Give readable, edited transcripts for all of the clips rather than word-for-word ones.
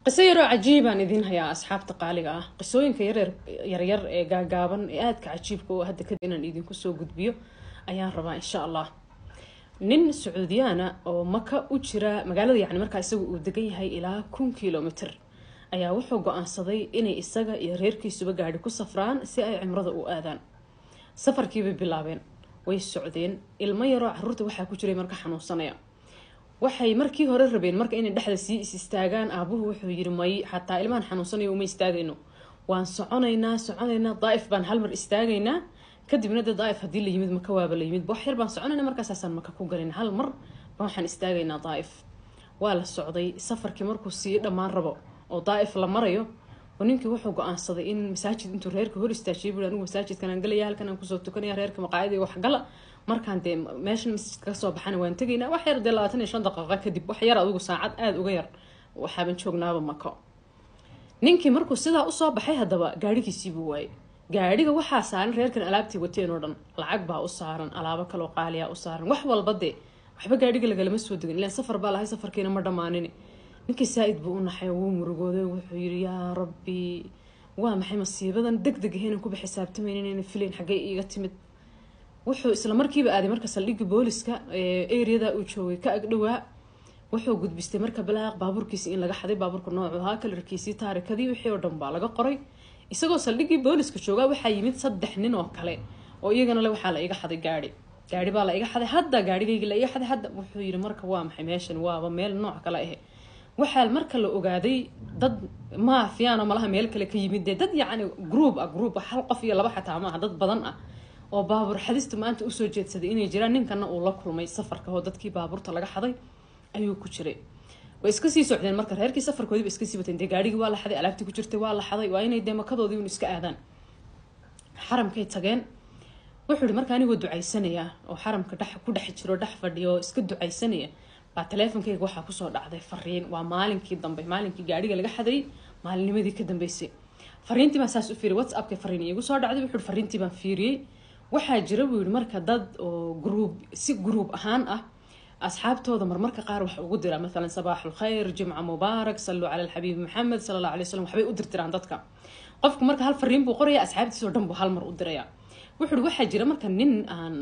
Qiso yaroo cajiibaan idiin hayaa, asxaabta qaaliga ah. Qisooyinka yaryar yaryar ee gaagaaban ee aadka cajiibka oo hadda kadib inaan idinku soo gudbiyo ayaan rabaa, insha Allah. Nin Sacuudiyaana oo Maka u jira, magaalada yani markaa isaga uu degan yahay ilaa 1000 kilomitr, ayaa wuxuu go-aansaday inay isaga iyo reerkiisuba gaadhi ku safraan si ay cimrada u aadaan. Safarkiibay bilaabeen, way socdeen. Ilmo yaroo caruurta waxaa ku jiray marka xanuunsanaya. Waxay markii hore rabeen marka inay dhexda sii is istaagaan. Aabuhu wuxuu yiri, "May, xataa ilmahan xanuunsanayo uma istaagayno, waan soconaynaa, soconaynaa, Daaif baan hal mar istaagaynaa, kadibna dee Daaif haddii la yimid, Maka waaba la yimid, wax yar baan soconayna, markaasaasaan Maka ku galin, hal mar baan waxaan istaagaynaa Daaif." Waa la socday. Safarkii markuu sii dhammaan rabo oo Daaif la marayo, ninkii wuxuu go-aansaday in masaajid intuu reerka hor istaajiyay bui, "Anigu masaajidkan aan galaya, halkan aan kusoo tukanaya, reerka maqaayadii wax gala, markaan dee meeshan masjidka kasoo baxana waan tegaynaa." Wax yar dee 25 daqiiqo kadib, wax yar adigu saacad aada uga yar, waxaaban joognaaba Mako. Ninkii markuu sidaa usoo baxay haddaba gaadhigiisii buu waayay. Gaadhiga waxaa saaran reerkan alaabtii wateen oo dhan, lacag baa u saaran, alaabo kaloo qaaliyaa u saaran, wax walba. Dee waxba gaadhiga lagalama soo degin, ilaan safar baa lahay, safarkiina ma dhammaanin. Ninkii saa-id buu u naxay, wuu murugooday. Wuxuu yiri, "Yaa Rabbi, waa maxay masiibadan deg deg ahaynan kuba xisaabtamayn, inayna filayn, xaggay iiga timid?" Wuxuu isla markiiba aaday marka saldhigga booliska areada uu joogay ka agdhowaa. Wuxuu gudbistay marka balaaq baabuurkiisi in laga xaday, baabuurka noocu ahaa, kalarkiisii, taarikadii, wixii oo dhan baa laga qoray. Isagoo saldhiggii booliska joogaa waxaa yimid saddex nin oo kale oo iyagana le, "Waxaa la iga xaday gaadhi, gaadhi baa la iga xaday hadda, gaadhigaygii la iga xaday hadda." Wuxuu yiri marka, "Waa maxay meeshan? Waaba meel nooc kale ahe." Waxaa marka la ogaaday dad maafiyaano malaha meel kale ka yimid, dee dad yacni group ah, group hal qof iyo laba xataa maaha, dad badan ah oo baabuur xadista maanta usoo jeedsaday inay jiraan. Ninkana uu la kulmay safarka oo dadkii baabuurta laga xaday ayuu ku jiray. Way iska sii socdeen marka reerkii, safarkoodiiba iska sii wateen. Dee gaadhigii waa la xaday, alaabtii ku jirtay waa la xaday, waa inay dee Makadoodii un iska aadaan. Xaramkay tageen. Wuxuu ihi marka, anigoo ducaysanaya oo xaramka dhex ku dhex jiro, dhex fadhiyo oo iska ducaysanaya, baa taleefonkayga waxaa kusoo dhacday fariin. Waa maalinkii dambe, maalinkii gaadhiga laga xaday maalinimadii ka dambeysay. Fariintii baan saas u fiiriyay, WhatsAppka fariin iigu soo dhacday. Wuxuu ihi, "Fariintii baan fiiriyey. Waxaa jira," buu yihi, "marka dad oo group, si group ahaan ah asxaabtooda marmarka qaar wax ugu dira, mathalan sabaaxul khayr, jimca mubaarak, salluu cala alxabiibi Maxamed sala allahu alay wasalam, waxbay u dirdiraan dadka. Qofku marka hal fariin buu qoraya, asxaabtiisa oo dhan buu hal mar u diraya." Wuxuu ihi, "Waxaa jira marka nin aan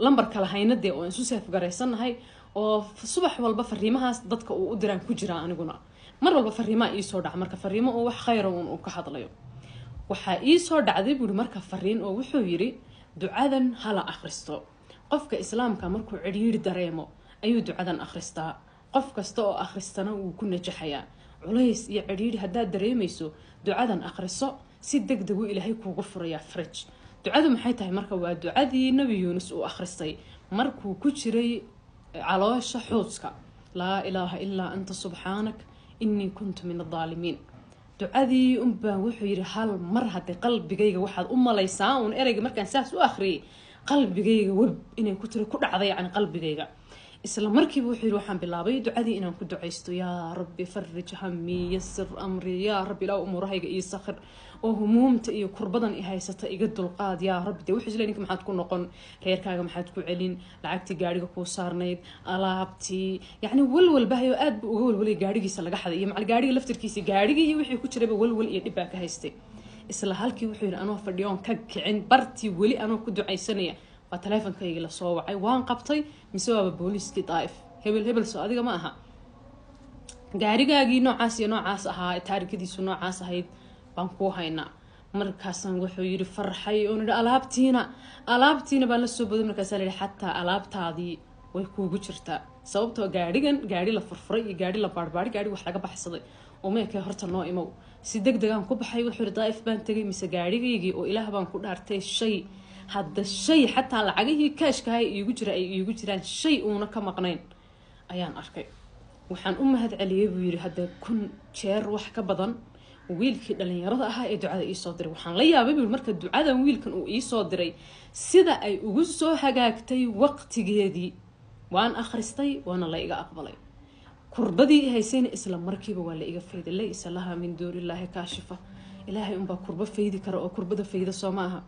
lambarka lahayna dee oo isu save garaysannahay oo subax walba fariimahaas dadka uu u diraan ku jiraa. Aniguna mar walba fariimaha iisoo dhaca, marka fariimo oo wax khayra uun uu ka hadlayo. Waxaa iisoo dhacday," buuri, "marka fariin oo wuxuu yidhi, ducadan hala akhristo. Qofka Islaamka markuu cidhiiri dareemo ayuu ducadan akhristaa. Qof kasta oo akhristana wuu ku najaxayaa. Culays iyo cidhiiri haddaad dareemayso, ducadan akhriso, si deg deg u Ilaahay kuugu furayaa faraj." Ducadu maxay tahay marka? Waa ducadii Nabi Yuunus uu akhristay markuu ku jiray caloosha xuuska: "Laa ilaaha illaa anta, subxaanak, innii kuntu min addaalimiin." Ducadii unbaa, wuxuu yidhi, hal mar haddii qalbigayga waxaad u malaysaa uun ereyga markaan saas u akhriyay, qalbigayga web inay ku tiri, ku dhacday yani qalbigayga. Isla markiiba, wuxuu yidhi, waxaan bilaabay ducadii inaan ku ducaysto: "Yaa Rabbi, farij hamii, yasir amrii, yaa Rabbi, ilaa umuurahayga ii sakhir oo humuumta iyo kurbadan i haysata iga dulqaad, yaa Rabbi." Dee wuxuu isleey, ninka maxaad ku noqon? Reerkaaga maxaad ku celin? Lacagtii gaadhiga kuu saarnayd, alaabtii, yacni walwal bahayo, aad buu uga walwalay gaadhigiisa laga xaday iyo macal gaadhiga laftirkiisa, gaadhigii iyo wixii ku jirayba walwal iyo dhib baa ka haystay. Isla halkii, wuxuu yidhi, anoo fadhiyoon ka kicin bartii, weli anoo ku ducaysanaya, baa taleefonkaygii lasoo wacay. Waan qabtay, mise waaba booliiskii Daaif. "Hebel hebel, soo adiga ma aha? Gaarigaagii noocaas iyo noocaas ahaa, taarikadiisu noocaas ahayd baan kuu haynaa." Markaasaan, wuxuu yidhi, farxay oon idhi, "Alaabtiina, alaabtiina baan la soo boday." Markaasaa la yidhi, "Xataa alaabtaadii way kuugu jirtaa, sababtoo gaadhigan gaadhi la furfuray iyo gaadhi la baarbaadhay, gaadhi wax laga baxsaday umeekee, horta noo imow." Si deg degaan ku baxay, wuxuu yidhi, Daaif baan tegay, mise gaadhigaygii oo Ilaah baan ku dhaartay, shay hadda shay, xataa lacagihii kaashkahay iigu jira ay iigu jiraan, shay uuna ka maqnayn ayaan arkay. "Waxaan u mahad celiyey," buu yidhi, "hadda 1000 jeer wax ka badan wiilkii dhalinyarada ahaa ee ducada iisoo diray. Waxaan la yaabay," buu yidhi, "marka ducadan wiilkan uu iisoo diray sida ay ugu soo hagaagtay waqtigeedii. Waan akhristay, waana la iga aqbalay. Kurbadii i haysayna isla markiiba waa la iga fayday. Laysa laha min duunillaahi kaashifa." Ilaahay unbaa kurbo faydi kara oo kurbada fayda, soo ma aha?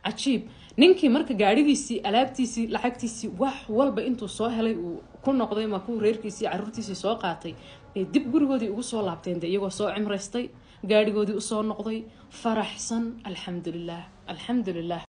Cajiib. Ninkii marka gaadhigiisii, alaabtiisii, lacagtiisii, wax walba intuu soo helay uu ku noqday makuu reerkiisii, caruurtiisii soo qaatay, bay dib gurigoodii ugu soo laabteen de, iyagoo soo cimraystay, gaadhigoodii usoo noqday, faraxsan. Alxamdulilah, alxamdulilah.